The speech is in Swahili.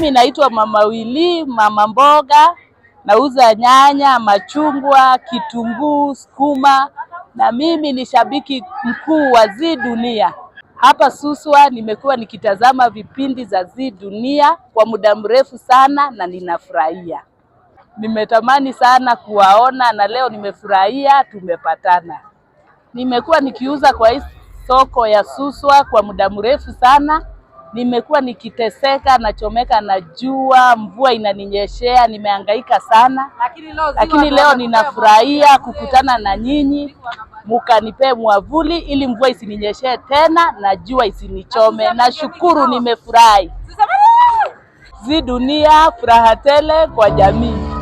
Mimi naitwa Mama Wili, mama mboga, nauza nyanya, machungwa, kitunguu, sukuma na mimi ni shabiki mkuu wa Zee Dunia. Hapa Suswa nimekuwa nikitazama vipindi za Zee Dunia kwa muda mrefu sana na ninafurahia. Nimetamani sana kuwaona na leo nimefurahia tumepatana. Nimekuwa nikiuza kwa hii soko ya Suswa kwa muda mrefu sana. Nimekuwa nikiteseka, nachomeka na jua, mvua inaninyeshea, nimehangaika sana, lakini leo ninafurahia kukutana na nyinyi, mukanipee mwavuli ili mvua isininyeshee tena na jua isinichome. Nashukuru, nimefurahi. Zee Dunia, furaha tele kwa jamii.